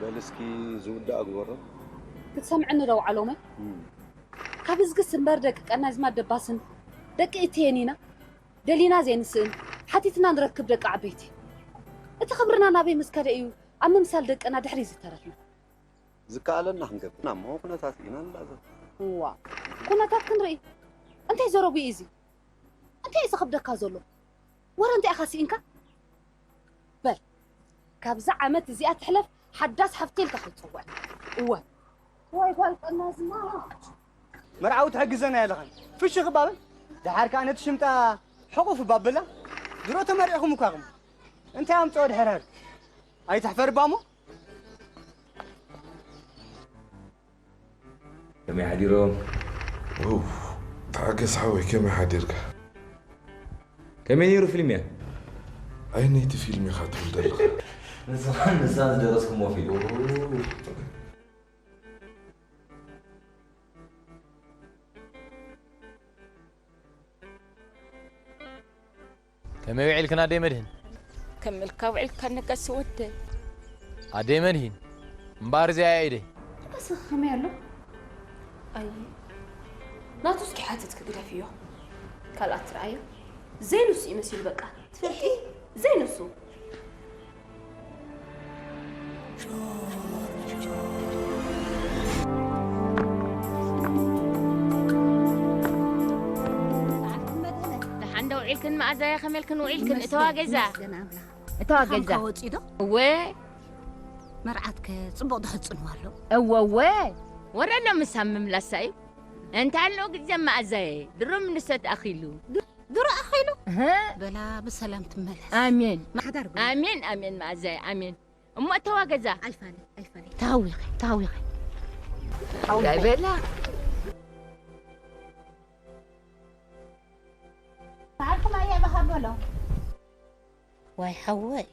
በል እስኪ ዝውዳእ ግበሮ። ክትሰምዕኒ ዶ ውዓሎመይ? እም። ካብ እዝግስ እምበር ደቂ ቀናዝማት ደባስን ደቂ እትየን ኢና። ደሊና ዘይንስእን፣ ሓቲትና ንረክብ ደቂ ዓበይቲ። እቲ ክብርና ናበይ ምስ ከደ እዩ ኣብ ምምሳል ደቅና ድሕሪት ዝተረፍና? ዝከኣለና ክንገብር እሞ ኩነታት ኢና ንላዘብ። እዋ፣ ኩነታት ክንርኢ? እንታይ ዘረቡ እዩ እዚ? እንታይ እዩ ዘኸብደካ ዘሎ? ወረ እንታይ ኢኻ ስኢንካ? በል፣ ካብዛ ዓመት እዚኣ ትሕለፍ ሓዳስ ሓፍቲ ኢልካ ከይትጽውዕ። እወ። ወይ ጓል ቀናዝማ። መርዓዊ ትሕግዘና የለኻን። ፍሽኽ እባ በል። ደሓር ከኣ ነቲ ሽምጣ ሕቑፍ እባ በላ። ድሮ ተመሪዕኹም እኳ ኢኹም። እንታይ ኣምጽኦ ድሕር? ኣይትሕፈር እባ እሞ። ከመይ ሓዲሮም? ኡፍ፣ ተዓገስ ሓወይ፣ ከመይ ሓዲርካ? ከመይ ነይሩ ፊልምያ? ኣየነይቲ ፊልም ኢኻ ትብል ዘለኻ? ንስኻን ንሳን ዝደረስኩሞ ፊልም። ኡፍ። ከመይ ውዒልክን ኣደይ መድህን? ከመይ ኢልካ ውዒልካ ነጋሲ ወደይ? ኣደይ መድሂን፣ እምበኣር እዚኣ እያ ኢደይ። ነጋሲ ከመይ ኣሎ? ኣየ፣ ናቱ እስኪ ሓትት ክግደፍዮ። ካልኣት ትረኣዮ? ዘይንሱ እዩ መሲሉ በቃ። ትፈልጢ? ዘይንሱ። ደሓን ዶ ውዒልክን መኣዛያ? ከመይ ኢልክን ውዒልክን? እተዋ ገዛ። ይመስገን ኣምላኽ። እተዋ ገዛ። ብርሃንካ ወፂኡ ዶ? እወ። መርዓትከ ፅቡቕ ዶ ሕፅንዋ ኣሎ? እወ፣ እወ። ወረ ኣሎ ምሳብ ምምላሳ እዩ። እንታይ ኣሎ ግዜ መኣዛየ? ድሮ ምንሰት ኣኺሉ። ድሮ ኣኺሉ? እህ። በላ ብሰላም ትመለስ። ኣሜን። ማሕዳር በላ። ኣሜን፣ ኣሜን መኣዛየ፣ ኣሜን። እሞ እተዋ ገዛ። ኣይፋለ፣ ኣይፋለ። ታዊኸ፣ ታዊኸ። ታዊኸ። በላ። ሰዓርኩም ኣየዕበኻ በሎ። ዋይ ሓወይ፣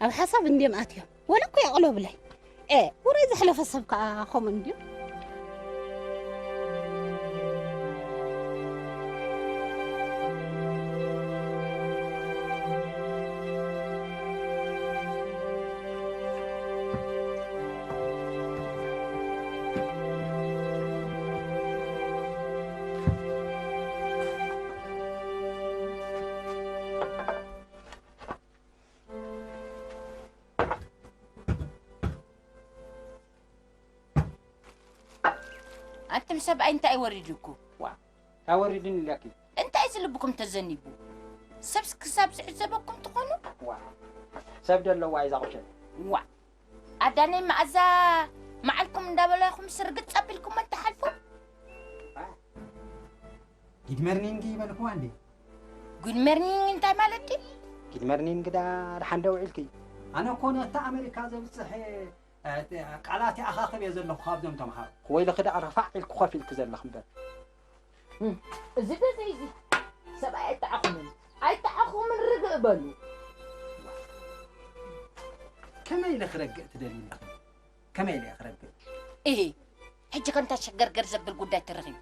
ኣብ ሓሳብ እንድዮም ኣትዮም። ወላ እኮ የቕለብለይ። ኤ፣ ውራይ ዘሕለፈ ሰብ ከኣ ከምኡ እንድዩ። ኣንቱም ሰብኣይ እንታይ ወሪዱኩም? ዋ፣ እንታይ ወሪዱኒ ኢለኪ? እንታይ እዚ ልብኩም ተዘኒቡ? ሰብስ ክሳብ ዝዕዘበኩም ትኾኑ? ዋ፣ ሰብ ዶ ኣለዋ እዛ ቁሸት? ዋ፣ ኣዳነይ መኣዛ መዓልኩም እንዳበላኹም ስርግፅ ኣቢልኩም እትሓልፉ? ዋ፣ ጊድ መርኒንግ ይበልክዋ እንዴ? ጉድ መርኒንግ እንታይ ማለት ድዩ? ጊድ መርኒንግ ዳ ደሓን ዶ ውዒልኪ? ኣነ እኮ ነታ ኣሜሪካ ዘብፅሕ እ፣ ቃላት ይኣኻኽብ እየ ዘለኹ ካብዞም ተምሃሮ። ወይልኺ ደኣ ረፋዕ ኢልኪ ኮፍ ኢልኪ ዘለኺ እምበር። እም፣ እዚ ደዘይ እዚ ሰብኣይ ኣይጠዓኹምን፣ ኣይጠዓኹምን ርግእ በሉ። ከመይ ኢለ ክረግእ ትደልዪ ኣለኺ? ከመይ ኢለ ክረግእ? እሂ፣ ሕጂ ከ እንታይ ሸገርገር ዘብል ጉዳይ ተረኺቡ?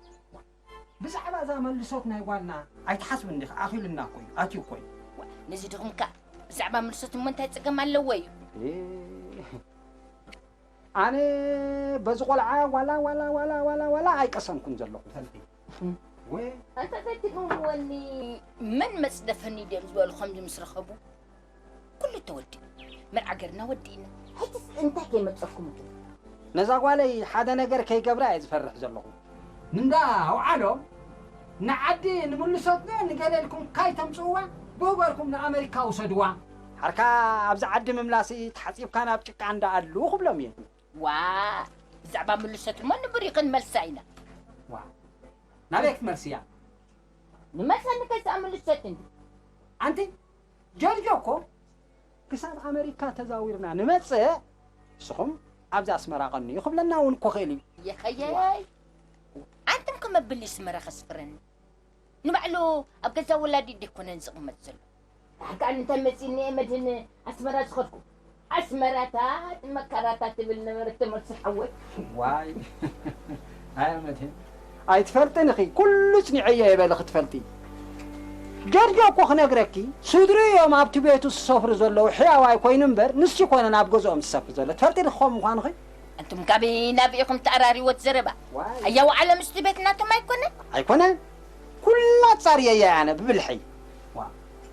ብዛዕባ እዛ መልሶት ናይ ጓልና ኣይትሓስብ እንዲኺ፣ ኣኺሉና እኮ እዩ፣ ኣትዩ እኮ እዩ። ዋ፣ ነዚ ድኹም ከ ብዛዕባ መልሶት እሞ እንታይ ጸገም ኣለዎ እዩ? እ፣ ኣነ በዚ ቆልዓ ዋላ፣ ዋላ፣ ዋላ፣ ዋላ፣ ዋላ ኣይቀሰንኩን ዘለኹ፣ ፈልጢ። እም። ወ- ኣንታ ዘይትህውወኒ መን መጽደፈኒ ድዮም ዝበሉ ከምዚ ምስ ረኸቡ? ኩሉ ተወዲኡ። መርዓ ገርና ወዲእና። ሕጅስ እንታይ ከይመጸኩም ግን? ነዛ ጓለይ ሓደ ነገር ከይገብራ እየ ዝፈርሕ ዘለኹ። እንዳ ኣውዓሎም ንዓዲ ንምልሶት ዶ ንገለ ኢልኩም ካይ ተምጽእዋ፣ ብኡ ገርኩም ንኣመሪካ ውሰድዋ። ሓርካ ኣብዚ ዓዲ ምምላሲ ተሓጺብካ ናብ ጭቃ እንዳ ኣሉ ክብሎም እየ። ዋ፣ ብዛዕባ ምልሶት እሞ ንብር ይኽን መልሳ ኢና። ዋ፣ ናበይ ክትመልስያ? ንመልሳ ንከይሳ ምልሶት እንዲ። ኣንቲ ጆርጆ እኮ ክሳብ ኣመሪካ ተዛዊርና ንመጽእ፣ ንስኹም ኣብዚ ኣስመራ ቀንዩ ክብለና እውን እኮ ክእል እዩ። የኸየይ፣ ኣንቱም ከመብል ኣስመራ ከስፍረኒ? ንባዕሉ ኣብ ገዛ ወላዲ ደኮነን ዝቕመጥ ዘሎ። ዳሕር ከኣ እንታይ መጺእኒ እየ መድህን ኣስመራ ዝኸድኩ? ኣስመራታት መከራታት ትብል ነበረት ተመልሶ ሓወይ። ዋይ፣ ኣያ መድህን፣ ኣይትፈልጥን ኢኺ፣ ኩሉ ጽኒዐዮ እየ በሊ ክትፈልጢ። ጀርጆ እኮ ክነግረኪ፣ ስድርኡ እዮም ኣብቲ ቤቱ ዝሰፍሩ ዘለዉ። ሕያዋይ ኮይኑ እምበር፣ ንሱ ኣይኮነን ኣብ ገዝኦም ዝሰፍር ዘሎ። ትፈልጢ ዶ ክኸውን ምዃንኺ? ኣንቱም ካበይ ናብ ኢኹም ተኣራሪዎት ዘረባ? ዋይ። ኣያው ዓለም ምስቲ ቤት ናቶም ኣይኮነን? ኣይኮነን። ኩላ ኣጻርየያ ኣነ ብብልሐይ። ዋ፣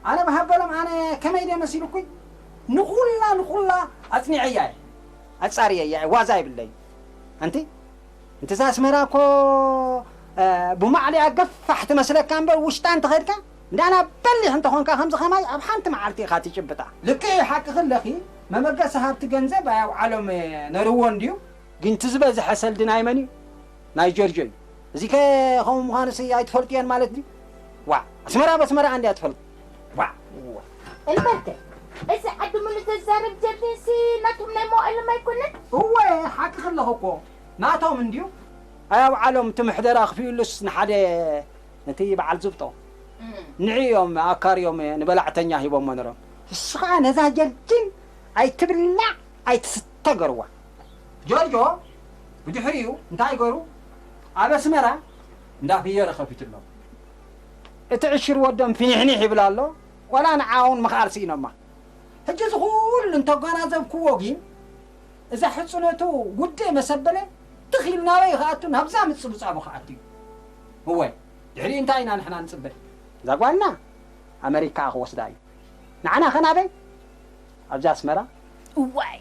ኣነ ብሃበሎም ኣነ ከመይ ድየ መሲሉኩይ? ንኹላ፣ ንኹላ ኣጽኒዐያ እየ። ኣጻርየያ እየ፣ ዋዛ ይብለይ። ኣንቲ፣ እንቲ እዛ ኣስመራ እኮ፣ እ፣ ብማዕሊያ ገፋሕ ትመስለካ እምበር ውሽጣ እንተኸድካ፣ እንዳና በሊሕ እንተኾንካ ከምዚ ኸማይ ኣብ ሓንቲ መዓልቲ ኢኻ ትጭብጣ። ልክዕ እዩ፣ ሓቅኺ ኣለኺ። መበገሲ ሃብቲ ገንዘብ ኣያው ዓለም ነርዎ እንድዩ። ግን እቲ ዝበዝሐ ሰልዲ ናይ መን እዩ? ናይ ጆርጆ እዩ። እዚ ከ ከምኡ ምዃኑሲ ኣይትፈልጥዮን ማለት ድዩ? ዋእ፣ ኣስመራ በስመራ እንድያ ትፈልጥ። ዋእ። እምበርከ፣ እዚ ዓዲ ሙሉ ዘዛርብ ጀርዲንሲ ናቶም ናይ መዋእሎም ኣይኮነን? እወ፣ ሓቅኺ ኣለኺ እኮ። ናቶም እንድዩ። ኣይ ኣብ ዓለም እቲ ምሕደራ ክፍእሉስ ንሓደ ነቲ በዓል ዝብጦ። እም። ንዕኡ እዮም ኣካርዮም ንበላዕተኛ ሂቦሞ ነይሮም። እሱ ኸኣ ነዛ ጀርዲን ኣይትብላዕ ኣይትስተ ገርዋ። ጆርጆ ብድሕሪኡ እንታይ ገሩ? ኣብ ኣስመራ እንዳ ፍየረ ከፊቱሎም። እቲ ዕሽር ወዶም ፊኒሕኒሕ ይብል ኣሎ፣ ቆላ ንዓውን ምኽኣል ስኢኖማ። ሕጂ እዚ ኩሉ እንተጓናዘብክዎ ግን፣ እዛ ሕጽነቱ ጉደይ መሰበለ ትኽ ኢሉ ናበይ ክኣቱ? ናብዛ ምጽብጻቡ ክኣቱ እዩ። እወ፣ ድሕሪኡ እንታይ ኢና ንሕና ንጽበ? እዛ ጓልና ኣመሪካ ክወስዳ እዩ። ንዓና ኸ ናበይ? ኣብዚ ኣስመራ? እዋይ፣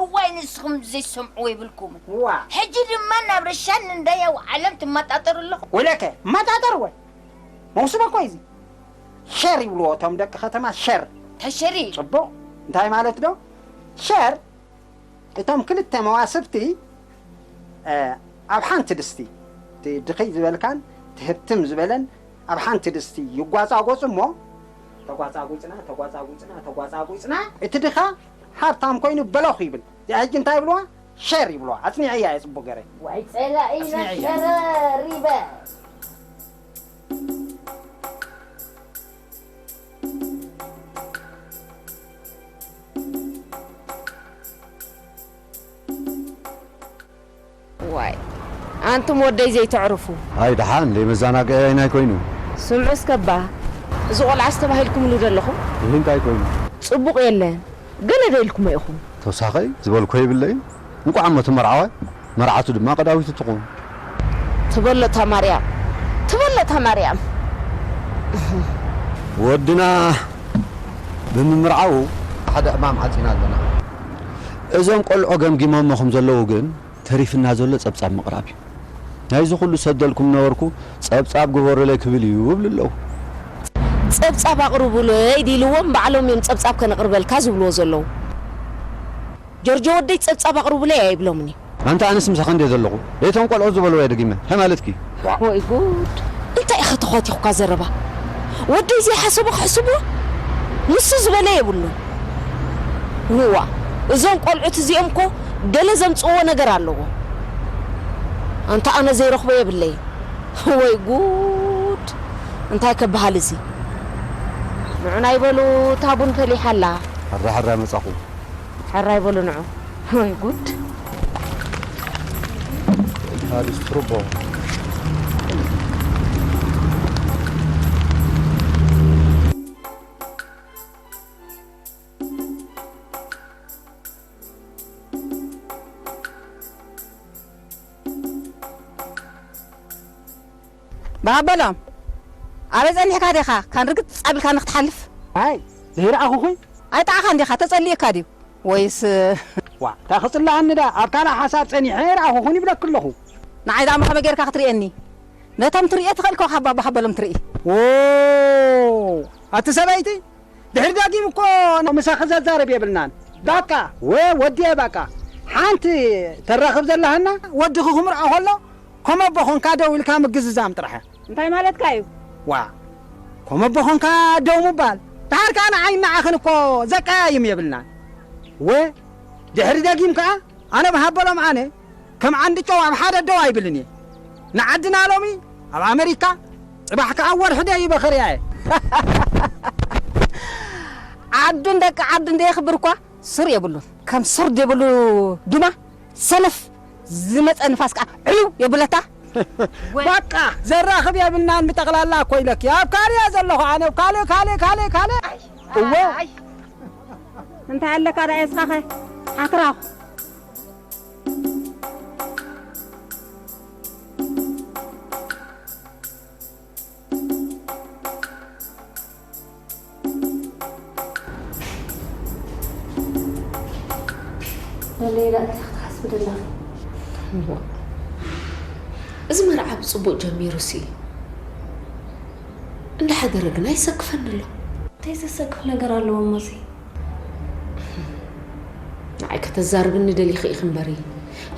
እዋይ፣ ንስኹም ዘይሰምዕዎ የብልኩምን። ዋ። ሕጂ ድማ ናብ ረሻን እንዳያው ዓለም ትመጣጠሩ ኣለኹም። ወይለከ፣ እመጣጠር ወይ? መውስበ እኮ እዩ እዚ። ሸር ይብልዎ እቶም ደቂ ከተማ፣ ሸር። እንታይ ሸር እዩ? ጽቡቕ። እንታይ ማለት ዶ? ሸር፣ እቶም ክልተ መዋስብቲ፣ እ፣ ኣብ ሓንቲ ድስቲ፣ እቲ ድኽይ ዝበልካን እቲ ህብትም ዝበለን ኣብ ሓንቲ ድስቲ ይጓጻጎጹ እሞ፣ ተጓጻጉጽና፣ ተጓጻጉጽና፣ ተጓጻጉጽና፣ እቲ ድኻ ሃብታም ኮይኑ በለኹ ይብል። እዚኣ ሕጂ እንታይ ይብልዋ? ሸር ይብልዋ። ኣጽኒዐያ እየ ጽቡቕ ገረ። ዋይ ጸላኢና ኣጽኒዐያ። ሸረሪበ። ዋይ፣ ኣንቱም ወደይ ዘይተዕርፉ። ኣይ፣ ደሓን፣ ደይ መዘናግዒ ኣይናይ ኮይኑ። ስምዑ እስከ እባ፣ እዚ ቆልዓስ ተባሂልኩምሉ ዘለኹም? ይህ እንታይ ኮይኑ? ጽቡቕ የለን። ገለ ዶ ኢልኩሞ ኢኹም? ተወሳኸይ ዝበልኮ የብለይን። እንቋዕ እሞ እቲ መርዓዋይ፣ መርዓቱ ድማ ቀዳዊት ትኹን። ትበሎ እታ ማርያም፣ ትበሎ እታ ማርያም። ወድና ብምምርዓዉ ሓደ ዕማም ዓጺና ኣለና። እዞም ቆልዑ ገምጊሞሞ ከም ዘለዉ ግን፣ ተሪፍና ዘሎ ጸብጻብ ምቕራብ እዩ። ናይዚ ኩሉ ሰደልኩም ነበርኩ፣ ጸብጻብ ግበሩለይ ክብል እዩ እብሉ ኣለዉ። ጸብጻብ ኣቕርቡለይ ዲልዎም፣ ባዕሎም እዮም ጸብጻብ ከነቕርበልካ ዝብልዎ ዘለዉ። ጆርጆ ወደይ ጸብጻብ ኣቕርቡለይ ኣይብሎምን እዩ። ኣንታ ኣነስ ምሳኻ እንድየ ዘለኹ። ደይቶም ቆልዑ ዝበልዎ እየ ደጊመ። እንታይ ማለትኪ? ዋእ። ወይ ጉድ! እንታይ ኢኻ ተዃቲኹካ ዘረባ? ወደይ ዘይሓሰቦ ክሕስቦ? ንሱ ዝበለ የብሉን። ንዋ፣ እዞም ቆልዑት እዚኦም እኮ ገለ ዘምጽእዎ ነገር ኣለዎ። ኣንታ ኣነ ዘይረኽቦ የብለይን። ወይ ጉድ! እንታይ ከበሃል እዚ? ንዑ ናይ በሉ፣ እታ ቡን ፈሊሓ ኣላ። ሕራ ሕራ መጻኹ። ሕራይ በሉ ንዑ። ወይ ጉድ። That is trouble. ባበሎም፣ ኣበይ ጸኒሕካ ዲኻ? ካን ርግጽ ኣቢልካ ንክትሓልፍ። ኣይ፣ ዘይረኣኹኹይ? ኣይጠዓኻን ዲኻ? ተጸሊእካ ድዩ? ወይስ? ዋ፣ እንታይ ክጽልኣኒ ደኣ? ኣብ ካልእ ሓሳብ ጸኒሐ ኣይረኣኹኹን ይብለኪ ኣለኹ። ንዓይ ደኣ ከመይ ጌርካ ክትርእየኒ? ነቶም ትርእዮ ትኽእል ኮኻ ባባ ሃበሎም ትርኢ። ዎ፣ ኣቲ ሰበይቲ፣ ድሕሪ ደጊም እኮ ምሳኺ ዘዛርብ የብልናን። ባቃ፣ ወ-፣ ወዲየ ባቃ። ሓንቲ ተራኽብ ዘለሃና ወድኺ ክምርዖ ከሎ፣ ከም ኣቦ ኾንካ ደው ኢልካ ምግዝዛም ጥራሕ። እንታይ ማለትካ እዩ? ዋ፣ ከም ኣቦ ኾንካ ደው ምባል። ደሓር ከኣ ንዓይ ንዓኽን እኮ ዘቀያይም የብልናን። ወ-፣ ድሕሪ ደጊም ከኣ ኣነ ብሃበሎም ኣነ ከም ዓንዲ ጨው ኣብ ሓደ ደው ኣይብልን እየ። ንዓድና ሎሚ ኣብ ኣመሪካ፣ ጽባሕ ከኣ ወርሒ ደይበ ክርእያ እየ። ዓዱን ደቂ ዓዱን ደየኽብር እኳ ሱር የብሉን። ከም ሱር ደይብሉ ድማ ሰነፍ ዝመጸ ንፋስ ከኣ ዕልው የብለታ። በቃ ዘራኽብ የብልናን ብጠቕላላ እኮ ኢለኪ። ኣብ ካልእ እየ ዘለኹ ኣነ፣ ኣብ ካልእ፣ ካልእ፣ ካልእ፣ ካልእ። እወ። እንታይ ኣለካ ደኣ እስኻኸ? ዓትራኽ። ለሌላ እንታይ ክትሓስቢ ደለኺ? እዚ መርዓ ብጽቡቕ ጀሚሩሲ፣ እንዳሓደረ ግና ይሰክፈኒ ኣሎ። እንታይ ዘሰክፍ ነገር ኣለዎ እሞ እዚ? ንዓይ ከተዛርብኒ ደሊኺ ኢኺ እምበሪ፣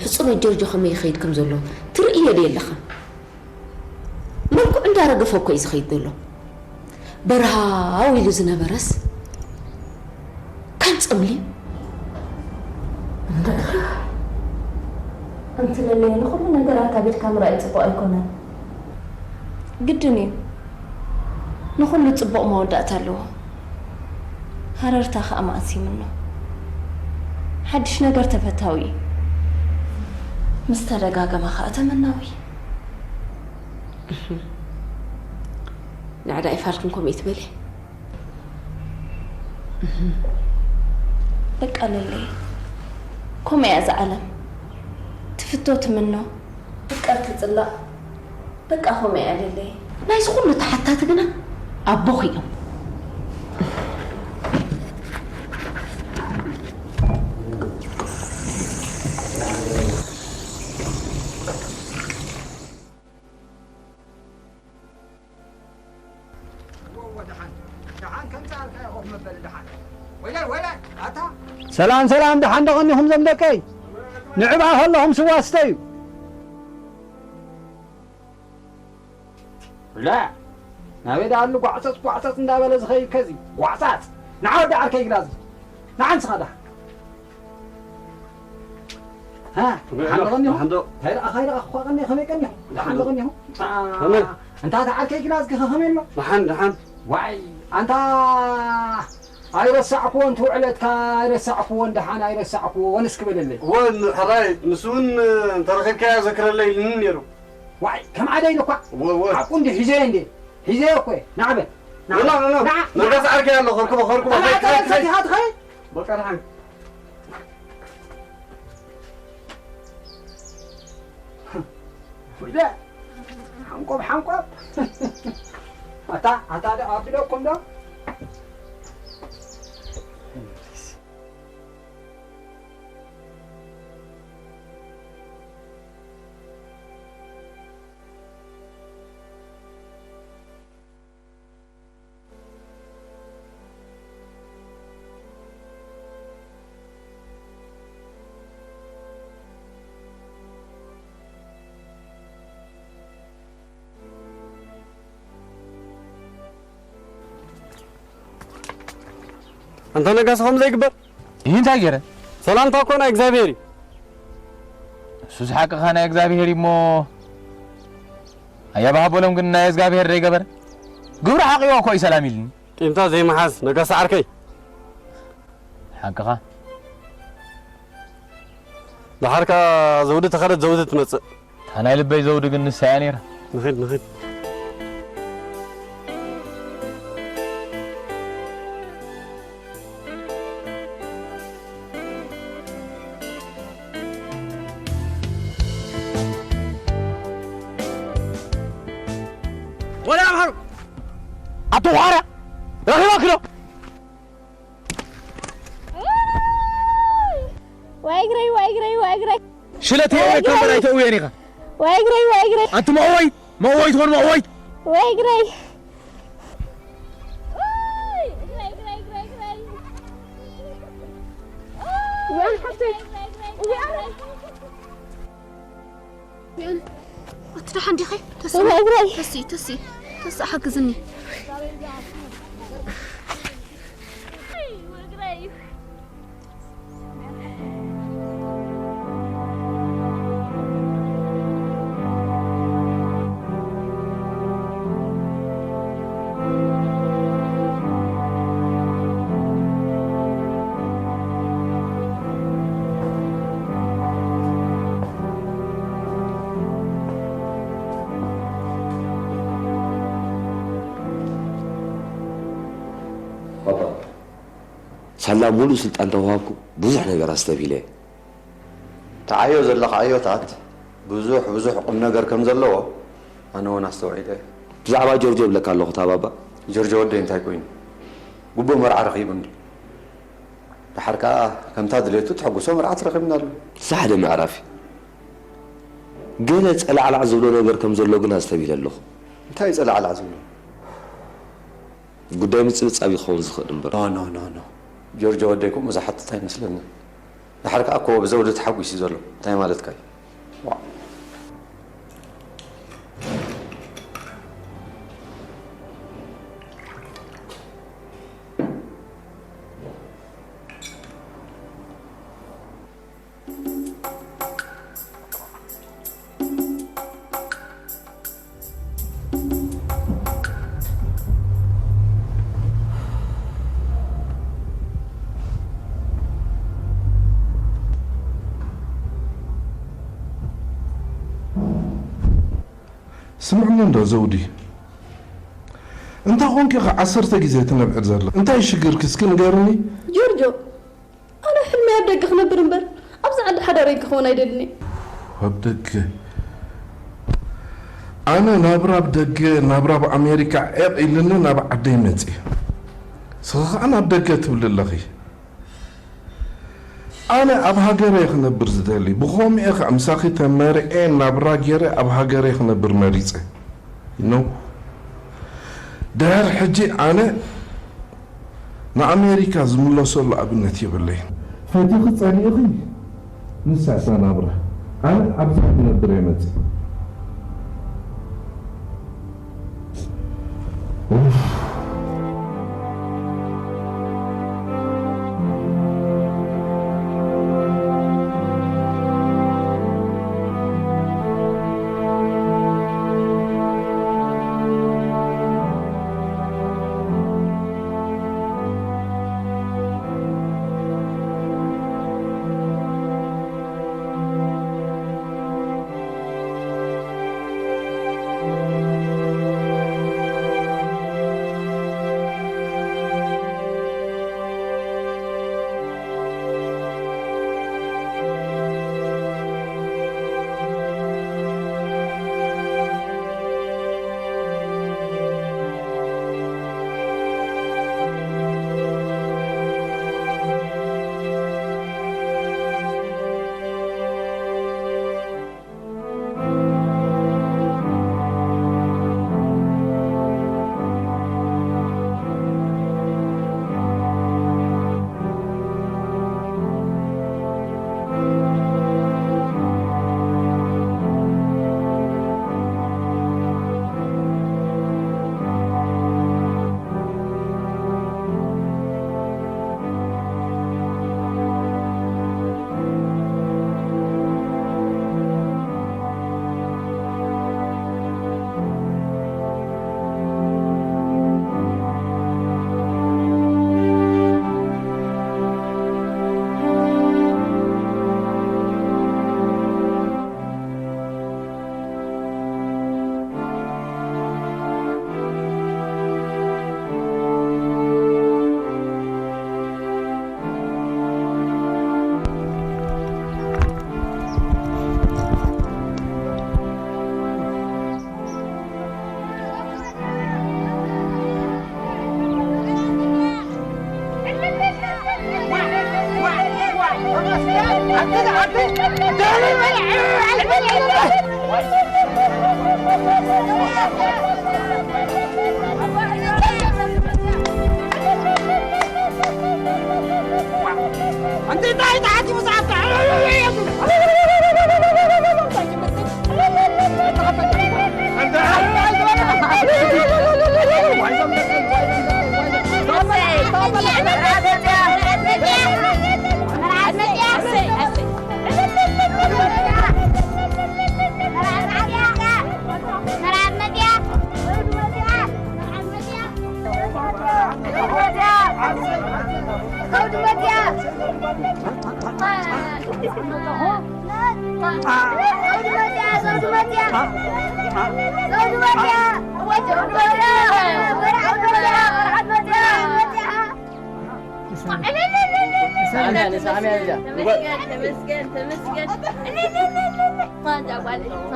ሕጽኖ ጆርጆ ከመይ ይኸይድ ከም ዘሎ ትርእዮ ዶ የለኽን? መልክዑ እንዳረገፈ እኮ እዩ ዝኸይድ ዘሎ። በርሃው ኢሉ ዝነበረስ ከም ጸምሊም። እንተ ለለየ ንኹሉ ነገር ኣካቢድካ ምርኣይ ጽቡቕ ኣይኮነን። ግድን እዩ። ንኹሉ ጽቡቕ መወዳእታ ኣለዎ። ሃረርታ ከኣ መዓስ ይምኖ። ሓድሽ ነገር ተፈታዊ እዩ። ምስ ተደጋገመ ከኣ ተመናዊ። ንዕዳ ይፋልክን ከምኡ ትበሊ። በቃ ለለየ፣ ከምኡ እያ እዛ ዓለም። ትፍቶ ትምኖ፣ ትፍቀር ትጽላእ። በቃ ከምኡ እያ ለለየ። ናይዚ ኩሉ ተሓታቲ ግና ኣቦኺ እዮም። ሰላም ሰላም፣ ደሓን ዶ ቐኒኹም ዘም ደቀይ? ንዕባ ከለኹም ስዋ ስተዩ። ብላ ናበይ ደኣ ኣሉ ጓዕጸጽ ጓዕጸጽ እንዳበለ ዝኸይድ ከዚ ጓዕጻጽ። ንዓ ወዲ ዓርከይ ግላዚ። ንዓ ንስኻ ደሓን። ሃ፣ ደሓን ዶ ቀኒኹም? ደሓን ዶ? እንታይ ደኣ፣ እንታይ ደኣ፣ እኳ ቀኒ-፣ ከመይ ቀኒኹም? ደሓን ዶ ቀኒኹም? ከመይ? እንታ እቲ ዓርከይ ግላዚ ከ ከመይ ኣሎ? ደሓን፣ ደሓን። ዋይ፣ ኣንታ ኣይረሳዕኩዎን፣ ትውዕለትካ ኣይረሳዕኩዎን፣ ደሓን ኣይረሳዕኩዎን እስኪ በለለይ። እወ፣ ሕራይ፣ ንሱ እውን እንተረኺብካዮ ዘክረለይ ኢሉኒ ነይሩ። ዋይ፣ ከም ዓደ ኢሉ እኳ። እወ፣ እወ። ሓቁ እንዲ ሒዘዮ እንዲ። ሒዘዮ እኮ እየ። ንዓ በል። ንዓ። ኖ፣ ኖ፣ ኖ። ንዓ፣ ንዓ። ነጋስ ዓርከይ ኣሎ፣ ኸርክቦ፣ ኸርክቦ፣ ጠባይ ኸይድ፣ ጠባይ ኸይድ፣ ሰቲኻ ኸይድ። ትኸይድ? በቃ፣ ደሓን። ወይለ፣ ሓንቆብ፣ ሓንቆብ። ኣታ፣ ኣታ፣ ዶ ኣቢለኩም ዶ? ኣንታ ነጋሲ፣ ከምኡ ዘይግበር። ይህ እንታይ ገይረ? ሰላምታ እኮ ናይ እግዚኣብሔር እዩ። እሱስ ሓቅኻ ናይ እግዚኣብሔር እዩ እሞ፣ ኣያ ባህቦሎም ግን ናይ እግዚኣብሔር ደይገበረ? ግብሩ ሓቂዎ እኮ እዩ ሰላም ኢልኒ። ቂምታ ዘይመሓዝ ነጋሲ ዓርከይ። ሓቅኻ። ደሓር ከኣ ዘውዲ ተኸደት ዘውዲ ትመጽእ። እታ ናይ ልበይ ዘውዲ ግን ንሳ እያ ነይራ። ንኺድ፣ ንኺድ። ወላ ኣምሃሩ። ኣቶ ዃራ፣ ረኺባኪ ዶ? ወይ እግረይ፣ ወይ እግረይ፣ ወይ እግረይ። ሽለት ወይ የለ እግረይ። ከንበር ኣይተእውየን ኢኻ። ወይ እግረይ፣ ወይ እግረይ። ኣንቲ መእወይ፣ መእወይ ትኾን መእወይ። ወይ እግረይ። ወይ እግረይ፣ እግረይ፣ እግረይ፣ እግረይ። እዋን ሓፍተይ፣ እዋን። ኣቲ ደሓን ዲኺ? ተስኢ፣ እግረይ። ተስኢ፣ ተስኢ፣ ተስኢ፣ ሓግዝኒ። ባባ፣ ሳላ ሙሉእ ስልጣን ተዋሃብኩ፣ ብዙሕ ነገር ኣስተብሂለ። ተዓዮ ዘለኻ ኣዮታት ብዙሕ፣ ብዙሕ ቁም ነገር ከም ዘለዎ ኣነ እውን ኣስተውዒለ እየ። ብዛዕባ ጆርጆ እብለካ ኣለኹ፣ እታ ባባ። ጆርጆ ወደይ እንታይ ኮይኑ? ግቡእ መርዓ ረኺቡ እንዲ። ደሓር ከኣ ከምታ ድሌቱ ተሐጉሶ መርዓት ረኺብናሉ። እዛ ሓደ ምዕራፍ እዩ። ገለ ጸላዕላዕ ዝብሎ ነገር ከም ዘሎ ግን ኣስተብሂለ ኣለኹ። እንታይ ጸላዕላዕ ዝብሎ? ጉዳይ ምጽብጻብ ይኸውን ዝኽእል እምበር። ኖ፣ ኖ፣ ኖ፣ ኖ። ጆርጆ ወደይ ከምኡ ዝሓትት ኣይመስለንን። ደሓር ከኣ እኮ ብዘውዲ ተሓጒሱ እዩ ዘሎ። እንታይ ማለትካ እዩ? ዋእ። ስምዕኒ እንዶ ዘውዲ፣ እንታይ ኾንኪ ኢኺ ዓሰርተ ግዜ ትነብዒ ዘለኺ? እንታይ ሽግርኪ እስኪ ንገርኒ? ጆርጆ፣ ኣነ ሕልመይ ኣብ ደገ ክነብር እምበር ኣብዚ ዓዲ ሓዳረይ ክኸውን ኣይደልን እየ። ኣብ ደገ? ኣነ ናብራ ኣብ ደገ፣ ናብራ ኣብ ኣሜሪካ ዒቕ ኢልኒ ናብ ዓደይ መፅየ። ንስኺ ኸዓ ናብ ደገ ትብሊ ኣለኺ። ኣነ ኣብ ሃገረይ ክነብር ዝደሊ፣ ብኸምኡ እየ ኸዓ ምሳኺ ተመርዕየ ናብራ ገይረ ኣብ ሃገረይ ክነብር መሪፀ። You know? ድሕሪ ሕጂ ኣነ ንኣሜሪካ ዝምለሰሉ ኣብነት የብለይን። ፈቲኺ ጸሊእኺ፣ ንሳ እታ ናብራ። ኣነ ኣብዚ ክነብር እየ መጺእ። ኡፍ። ተመስገን፣ ተመስገን፣ ተመስገን። ማንዛ ጓል እማ።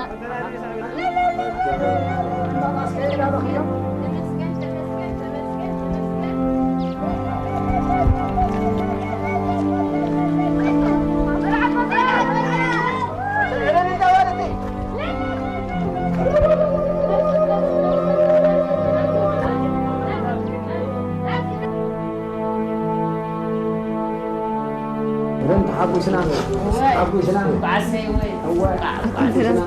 እዞም ተሓጒስና፣ ተሓጒስና። በዓሰይ ወይ። እወ፣ ተሓጒስና።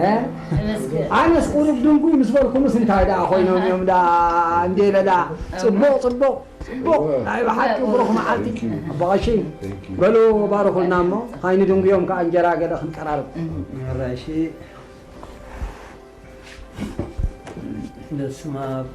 እ? ተመስገን። ኣነስ ቁሩብ ድንጉይ ምስ በልኩምስ እንታይ ደኣ ኮይኖም እዮም ደኣ እንዴ ኢለ ደኣ። ጽቡቕ፣ ጽቡቕ፣ ጽቡቕ። ናይ ብሓቂ ብሩኽ መዓልቲ። ኣቦ ቀሺ፣ በሉ ባርኹልና እሞ፣ ኣይንድንጉዮም ከኣ እንጀራ ገለ ክንቀራርብ። ሕራይ እሺ። በስመ ኣብ።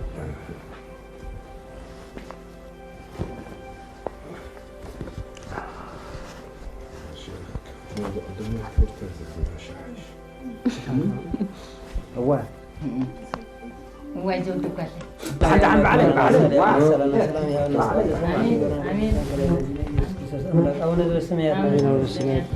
እወ። እዋይ ዘውዲ ጓለይ። ደሓን ደሓን በዓለይ በዓለይ። ዋ። ሰላም ሰላም ይሃበና። ኣሜን ኣሜን። ኣቡነ ዘበሰማያት። ኣሜን ኣቡነ ዘበሰማያት።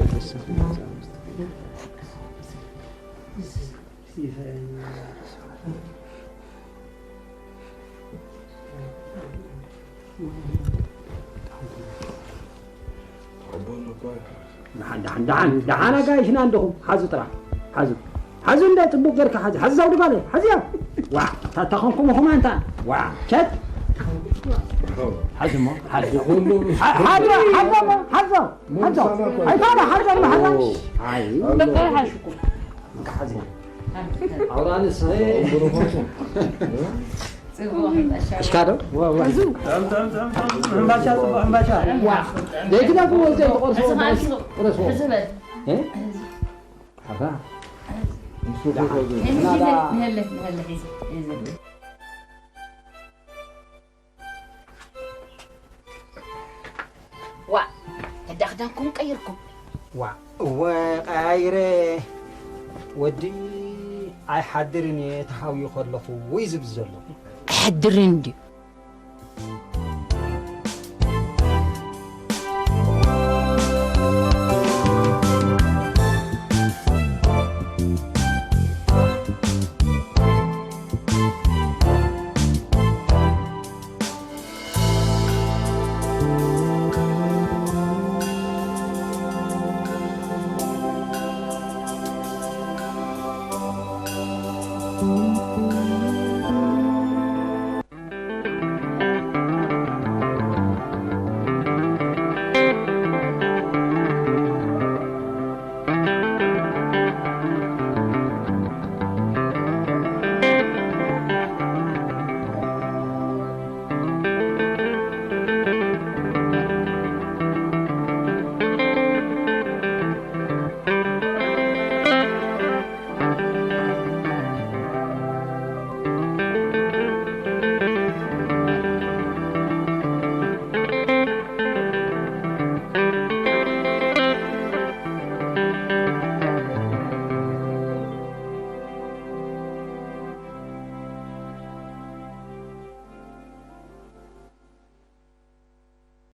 ደሓን ደሓን ደሓን ደሓን ኣጋይሽና እንድኹም ሓዙ ጥራሕ ሓዙ ሓዙ እንደ ጽቡቕ ጌርካ ሓዙ ሓዙ ዛውዲ ባለ ሓዙ ያ ዋ ታታ ኾንኩም ኹም ኣንታ ዋ ቸት ሓዙ ሞ ሓዙ ሓዙ ሓዙ ሞ ሓዙ ሓዙ ኣይፋዳ ሓዙ ሞ ሓዙ ኣይ በቃ ሓሽኩ ሓዙ ኣውራንስ እሽካ ዶ? ሕምባሻ ጽቡቕ ሕምባሻ። ዘይግደፍዎ ዘይትቆርስዎ ቁረስዎ። ሕዚ በል። እ? ሓታ? ንህለ ንህለ ሒዚ ሒዚ። ዋእ፣ ተዳኽዳንኩም ቀይርኩም። ዋእ፣ እወ ቀያይረ ወዲ ኣይሓድርን እየ ተሃውዩ ከለኹ ወይ ዝብል ዘሎ። ኣይሓድርን ድዩ?